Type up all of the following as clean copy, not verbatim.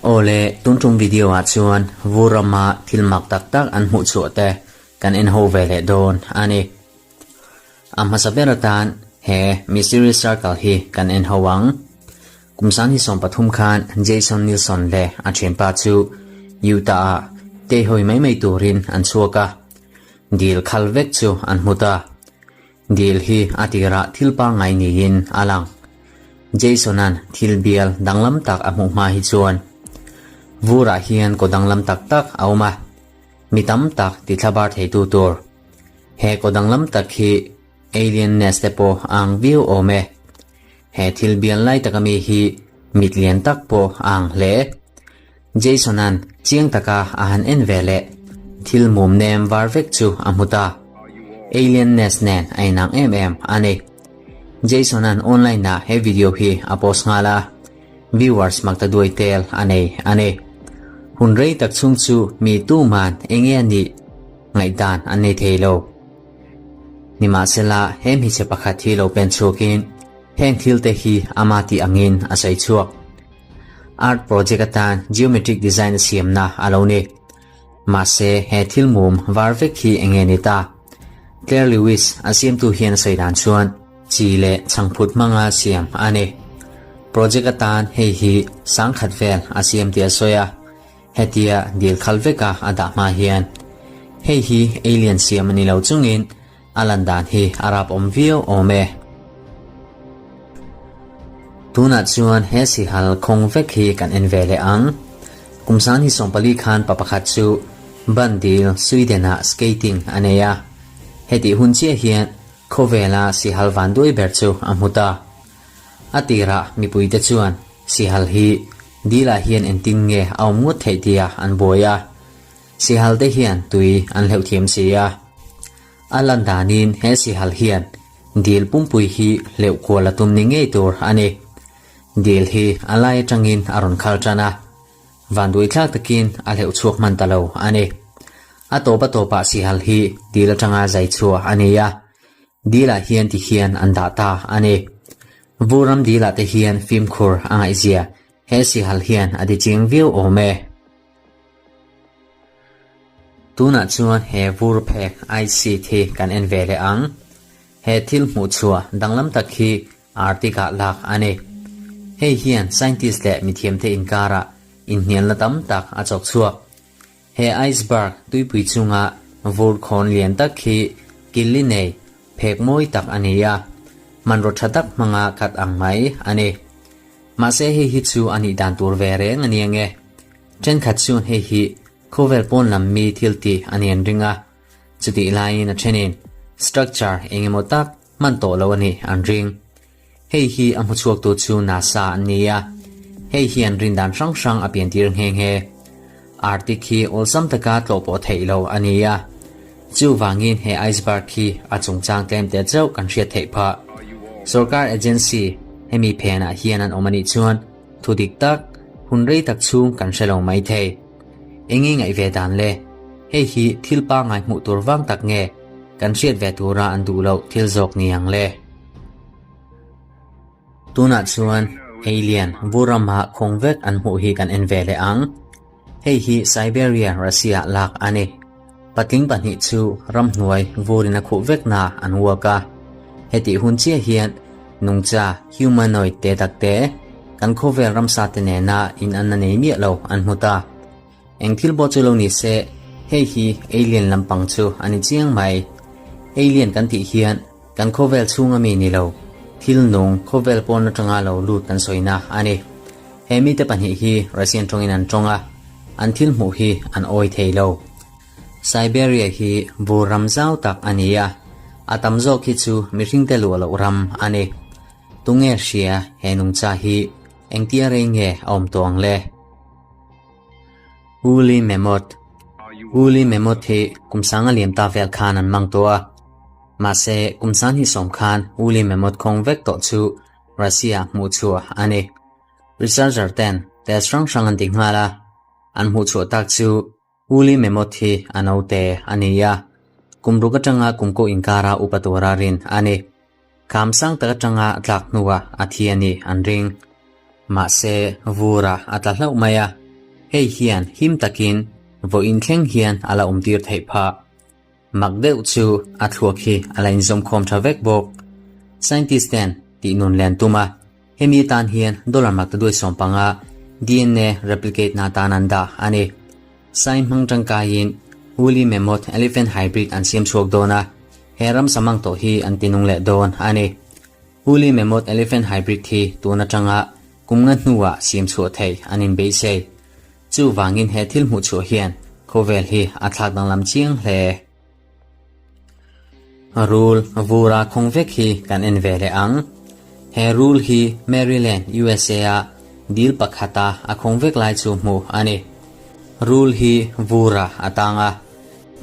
Awle, tun tum video ah chuan vur rama thil mak tak tak an hmuh chhuah te kan en ho ve leh dawn a ni. A hmasa ber atan he Mysterious Circle hi kan en ho ang. Kum 2013 khan Jason Nilsson leh a thianpa chu Utah ah teihawi mai mai turin an chhuak a, dil khal vek chu an hmu ta. Dil hi a tirah thil pangngai niin a lang. Jason-a'n thil bial danglam tak a hmuh hma hi chuan vurah hian kaw danglam tak tak a awm a, mi tam tak ti thlabar theitu tur. He kaw danglam tak hi alien nest te pawh a ang viau awm e. He thil bial lai taka mi hi mit lian tak pawh a ang hle. Jason-a'n chiang taka a han en ve leh thil mum nem var vek chu a hmu ta. Alien nest nen a inang em em a ni. Jason-a'n online-ah he video hi a post nghal a, viewers mak ta duai tel a nei a ni. Hun rei tak chhung chu mi tuman enge a nih ngaihdan an nei thei lo. Nimahsela, he hmeichhe pakhat hi lo pen chhuakin heng thilte hi ama tih angin a sawi chhuak. Art project atan geometric design a siamna a lo ni. Mahse, he thil mum var vek hi eng nge ni ta? Claire Lewis, a siamtu hian a sawi dan chuan chi leh chhangphut hmanga siam a ni. Project atan hei hi sangkhat vel a siam tih a sawi a. Hetia dil khal veka a dah hma hian hei hi alien siam a ni lo chungin a lan dan hi a rap awm viau awm e. Tunah chuan he sihal khawng vek hi kan en ve leh ang. Kum 2014 khan pa pakhat chu ban dil Sweden-ah skating a nei a. Hetih hun chiah hian khawvela sihal vanduai ber chu a hmu ta. A tirah mipuite chuan Sihal hi dilah hian engtin nge a awm ngawt theih tia an buai a, sihal te hian tui an hleuh thiam si a. A lan danin he sihal hian dil pumpui hi hleuh kual a tum ni ngei tur a ni. Dil hi a lai atangin a rawn khal tan a, vanduai thlak takin a hleuh chhuak hman ta lo a ni. A tawp a tawpah sihal hi dil atanga zai chhuah a ni a, Dilah hian ti hian an dah ta a ni. Vuram dilah te hian fimkhur a ngaihzia he sihal hian a ti ching viau awm e. Tunah chuan he vur phek ice sheet hi kan en ve leh ang. He thil hmuh chhuah danglam tak hi Arctic ah lak a ni. Hei hian scientist leh mithiamte inkarah inhnialna tam tak a chawk chhuak. He iceberg tuipui chunga vur khawn lian tak hi killi nei phek mawi tak a ni a, hmanraw tha tak hmanga khat ang mai a ni. Mahse hei hi chu a nih dan tur ve reng a ni ange. Thenkhat chuan hei hi khawvel pawn lam mi thil tih a ni an ring a, chutih laiin a thenin structure eng emaw tak hman tawh lo a nih an ring. Hei hi a hmuchhuaktu chu NASA an ni a, hei hian rindan hrang hrang a piantir nghe nghe. Arctic hi awlsam taka tlawh pawh theih lo a ni a, chuvangin he iceberg hi a chungchang tlem te chauh kan hriat theih phah. Sorkar agency hemi phenah hian an awm a nih chuan thu dik tak, hun rei tak chhung kan hre lo mai thei. Enge ngaih ve dan le? Hei hi thil pangngai hmuh tur vang tak nge kan hriat ve tura an duh loh thil zawk ni ang le? Tunah chuan alien vurama khawng vek an hmuh hi kan en ve leh ang. Hei hi Siberia, Russia lak a ni. Patling pahnih chu ramhnuai vurin a khuh vekna an uak a. Hetih hun chiah hian nungcha humanoid te tak te kan khawvel ramsa te nena inanna nei miah lo an hmu ta. Eng thil pawh chu lo ni se, hei hi alien lampang chu a ni chiang mai. Alien kan tih hian kan khawvel chhunga mi ni lo, thil nung khawvel pawn atanga lo lut kan sawina a ni. He mite pahnih hi Russian tawngin an tawng a, an thil hmuh hi an awi thei lo. Siberia hi vur ram zau tak a ni a, a tam zawk hi chu mihringte luah loh ram a ni. Tunge hria he nungcha hi engtia rei nge a awm tawh ang le? Woolly Mammoth Woolly Mammoth hi kum sanga liam ta vel khan an mang tawh a. Mahse, kum 2010 khan Woolly Mammoth khawng vek tawh chu Russia hmuh chhuah a ni. Researcher ten test hrang hrang an ti nghal a, an hmuh chhuah tak chu Woolly Mammoth hi a naute a ni a, kum ruk atanga kum ko inkara upa tura rin a ni. Kham sang tak atanga tlak hnuah a thi a nih an ring. Mahse, vura a tla hlauh mai a, hei hian him takin vawiin thleng hian a la awmtir theih phah. Mak deuh chu a thluak hi a la inzawmkhawm tha vek bawk. Scientist ten tih nun len tum a, hemi atan hian dollar mak ta duai 15 DNA replicate na atan an dah a ni. Sai hmang tangkaiin Woolly Mammoth Elephant Hybrid an siam chhuak dawn a, he ramsa mang tawh hi an tinung leh dawn a ni. Woolly Mammoth Elephant Hybrid hi tun atanga kum nga hnuah siam chhuah theih an inbeisei. Chuvangin he thil hmuh chhuah hian khawvel hi a thlak danglam chiang hle. Rul vura khawng vek hi kan en ve leh ang. He rul hi Maryland, USA a dil pakhata a khawng vek lai chu hmuh a ni. Rul hi vura a tang a,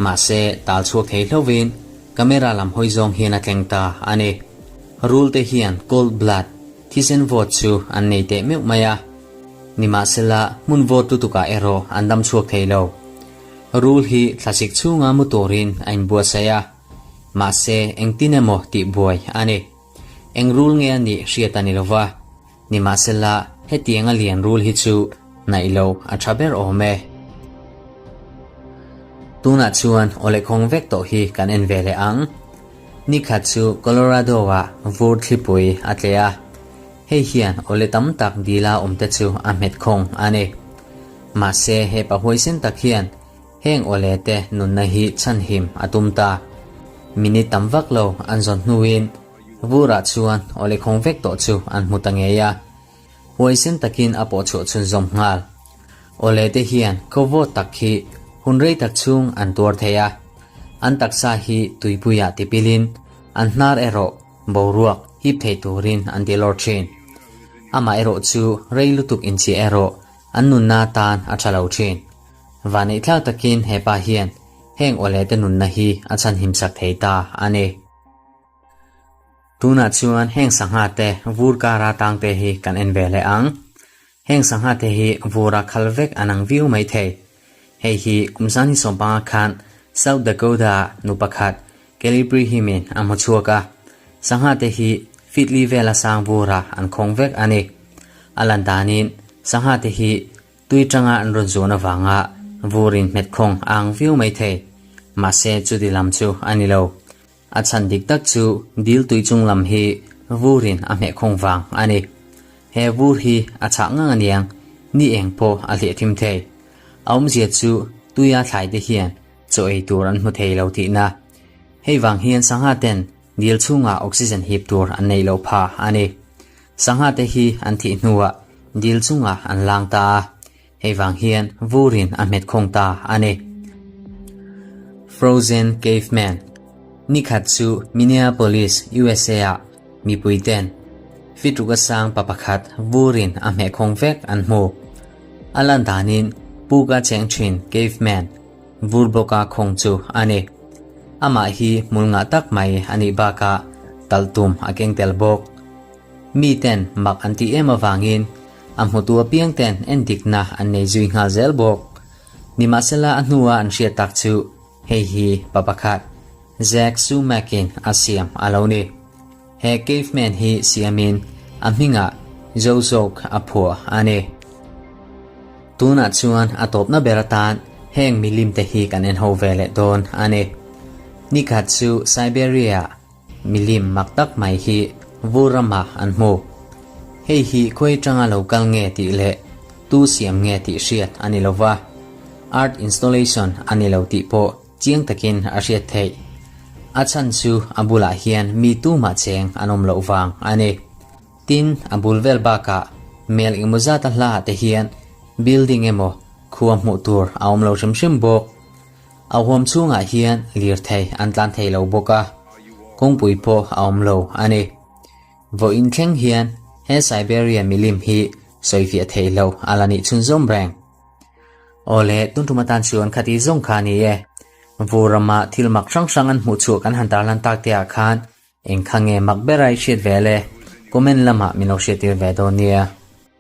mahse tal chhuak thei hlovin camera lam hawi zawng hian a tleng ta a ni. Rul te hian cold blood, thisen vawt chu an nei teh meuh mai a. Nimahsela, hmun vawt lutukah erawh an dam chhuak thei lo. Rul hi thlasik chhunga mu turin a inbuatsaih a, mahse engtin emaw tih buai a ni. Eng rul nge a nih hriat a ni lo va, nimahsela hetiang a lian rul hi chu hnaih lo a tha ber awm e. Tunah chuan awlekhawng vek tawh hi kan en ve leh ang. Nikhat chu Colorado-ah vur thlipui a tleh a. Hei hian awle tam tak dila awmte chu a hmet khawng a ni. Mahse he pa huaisen tak hian heng awle te nunna hi chhanhim a tum ta. Minute tam vak lo an zawn hnuin vurah chuan awle khawng vek tawh chu an hmu ta ngei a. Huaisen takin a pawh chhuah chhunzawm nghal. Awle te hian khaw vawt tak hi hun rei tak chhung an tuar thei a. An taksa hi tuipuiah tipilin an hnar erawh Boruak hip thei turin an ti lawr thin. Amah erawh chu rei lutuk inchhiah erawh an nunna tan a tha lo thin. Vaneihthlak takin he pa hian heng awle te nunna hi a chhanhim sak thei ta a ni. Tunah chuan heng sangha te vur kara tang te hi kan en ve leh ang. Heng sangha te hi vura khal vek an ang viau mai thei. Hei hi kum sangni 15 khan South Dakota-ah nu pakhat Kelly Brihim-in a hmu chhuak a. Sangha te hi feet li vela sang vura an khawng vek a ni. A lan danin sangha te hi tui tanga an rawn zuan avanga vurin hmet khawng a ang viau mai thei. Mahse chuti lam chu a ni lo. A chhan dik tak chu dil tui chung lam hi vurin a hmeh khawng vang a ni. He vur hi a chhah ngang aniang, ni eng pawh a hliah thim thei. A awmzia chu tuia thlai te hian chaw ei tur an hmu thei lo tihna. Hei vang hian sangha ten dil chhungah oxygen hip tur an neih loh pha a ni. Sangha te hi an thih hnuah dil chungah an lang ta a. Hei vang hian vurin a hmet khawng ta a ni. Frozen Caveman Nikhat chu Minneapolis, USA ah mipui ten fitruk a sang pa pakhat vurin a hmeh khawng vek an hmu. A lan danin puka cheng thin caveman vur bawka khawng chu a ni. Amah hi hmul ngah tak mai a nih bakah talhtum a keng tel bawk. Mi ten mak an tih em avangin a hmutu apiang ten endikna an nei zui nghal zel bawk. Nimahsela a hnua an hriat tak chu hei hi pa pakhat, Zack Sumack-in a siam a lo ni. He caveman hi siamin a hmingah Zozok a phuah a ni. Tunah chuan a tawpna ber atan heng milim te hi kan en ho ve leh dawn a ni. Nikhat chu Siberia-ah Milim mak tak mai hi vur ramah an hmu. Hei hi khawi atanga lo kal nge tih leh tu siam nge tih hriat a ni lova, art installation a ni lo tih pawh chiang takin a hriat theih. A chhan chu a bulah hian mi tumah cheng an awm loh vang a ni. Tin, a bul vel bakah mel engemaw zata hlaah te hian building emaw khua hmuh tur a awm lo hrim hrim bawk. A huam chhungah hian lirthei an tlan thei lo bawk a, kawngpui pawh a awm lo a ni. Vawiin thleng hian he Siberia milim hi sawifiah theih loh a la nih chhunzawm reng. Awle, tun tum atan chuan khati zawng kha a ni e. Vur rama thil mak hrang hrang an hmuh chhuah kan han tarlan tak te ah khan eng kha nge mak ber a i hriat ve le? Comment lamah min lo hriattir ve dawn nia.